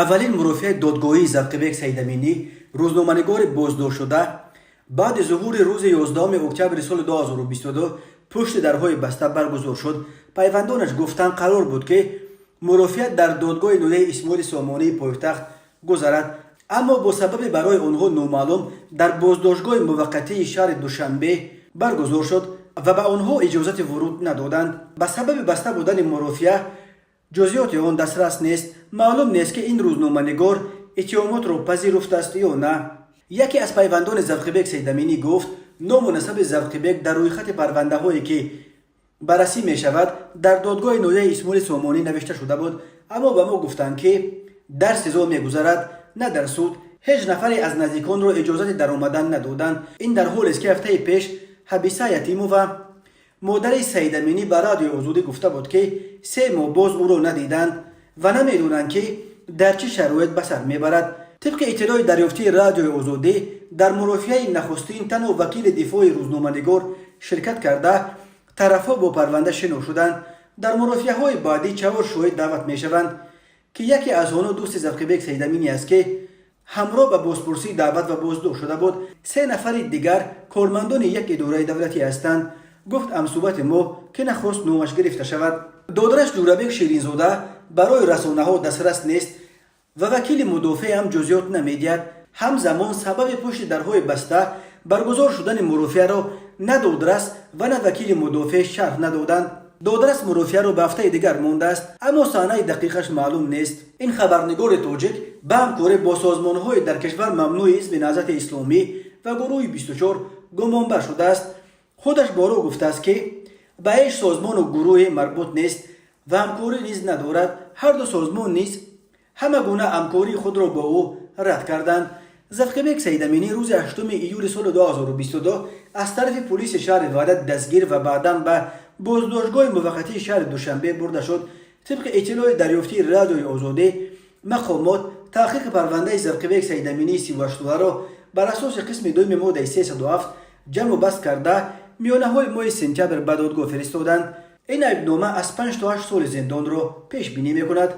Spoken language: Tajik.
Аввалин мурофиаи додгоҳии Завқибек Саидаминӣ, рӯзноманигори боздоштшуда баъди зуҳури рӯзи 11 октябри соли 2022, пушти дарҳои баста баргузор шуд. Пайвандонаш гуфтанд, қарор буд, ки мурофиа дар додгоҳи ноҳияи Исмоили Сомонии пойтахт гузарад, аммо бо сабаби барои онҳо номаълум дар боздоштгоҳи муваққатии шаҳри Душанбе баргузор шуд ва ба онҳо иҷозати вуруд надоданд. Ба сабаби баста будани мурофиа ҷузъиёти он дастрас нест. Маълум нест, ки ин рӯзноманигор иттиҳомотро пазируфтааст ё на. Яке аз пайвандони Завқибек Сайдаминӣ гуфт, ному насаби Завқибек дар рӯйхати парвандаҳое, ки баррасӣ мешавад, дар додгоҳи ноҳияи Исмоили Сомонӣ навишта шуда буд, аммо ба мо гуфтанд, ки дар СИЗО мегузарад, на дар суд. Ҳеҷ нафаре аз наздиконро иҷозати даромадан надоданд. Ин дар ҳолест, ки ҳафтаи пеш Ҳабиса Ятимова, модари Саидаминӣ, ба Радиои Озодӣ гуфта буд, ки 3 моҳ боз ӯро надиданд ва намедонанд, ки дар чӣ шароит ба сар мебарад. Тибқи иттилои дарёфтии Радиои Озодӣ, дар мурофиаи нахустин танҳо вакили дифои рӯзноманигор ширкат карда, тарафҳо бо парванда шинос шуданд. Дар мурофиаҳои баъдӣ чаҳор шоҳид даъват мешаванд, ки яке аз онҳо дӯсти Завқибек Саидаминӣ аст, ки ҳамроҳ ба бозпурсӣ даъват ва боздошт шуда буд. Се нафари дигар кормандони як идораи давлатӣ ҳастанд, гуфт ҳамсӯҳбати мо, ки нахост номаш гирифта шавад. Додрас Ҷӯрабек Ширинзода барои расонаҳо дастрас нест ва вакили мудофеъ ҳам ҷузъиёт намедиҳад. Ҳамзамон сабаби пушти дарҳои баста баргузор шудани мурофиаро на додрас ва на вакили мудофеъ шарҳ надоданд. Додрас мурофиаро ба ҳафтаи дигар мондааст, аммо саҳнаи дақиқаш маълум нест. Ин хабарнигори тоҷик ба ҳамкорӣ бо созмонҳои дар кишвар мамнӯи Ҳизби Наҳзати Исломӣ ва гурӯҳи 24 гумонбар шудааст. Худаш борҳо гуфтааст, ки ба ҳеҷ созмону гурӯҳе марбут нест ва ҳамкорӣ низ надорад. Ҳарду созмон низ ҳама гуна ҳамкории худро бо ӯ рад карданд. Завқибек Саидаминӣ рӯзи 8 июли соли 2022 аз тарафи пулиси шаҳри Ваҳдат дастгир ва баъдан ба боздоштгоҳи муваққатии шаҳри Душанбе бурда шуд. Тибқи иттилои дарёфтии Радиои Озодӣ, мақомот таҳқиқи парвандаи Завқибек Саидаминии 38-соларо бар асоси қисми дуюми моддаи 307 ҷамъу баст карда, миёнаҳои моҳи сентябр ба додгоҳ фиристоданд. Ин айбнома аз 5 то 8 соли зиндонро пешбинӣ мекунад.